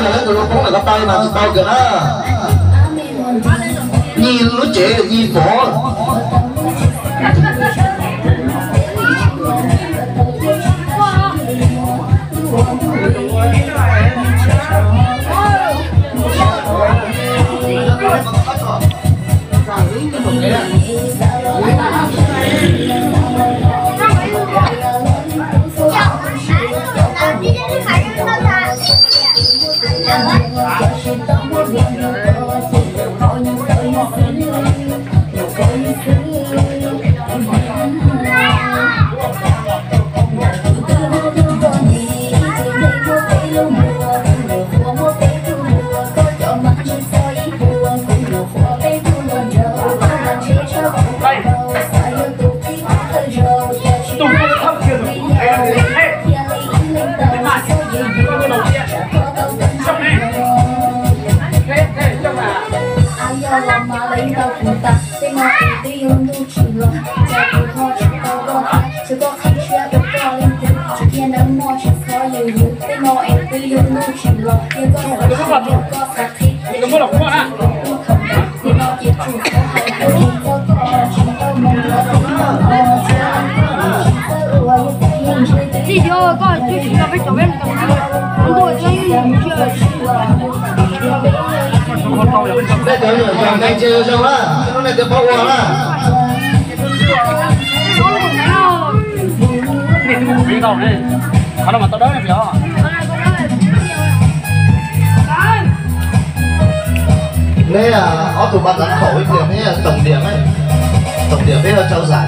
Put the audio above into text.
Tus hluas poob ntawm ko taw mas tsis tau kiag na. Nyiag lub tsev nyiag vov. Nej cov nyuam cov neeg tsis zoo na, lub neej twb paub ua na. Neb ob tug npaj tag thaum ib pliag neb tổng điểm, tổng điểm peb ho trao giải.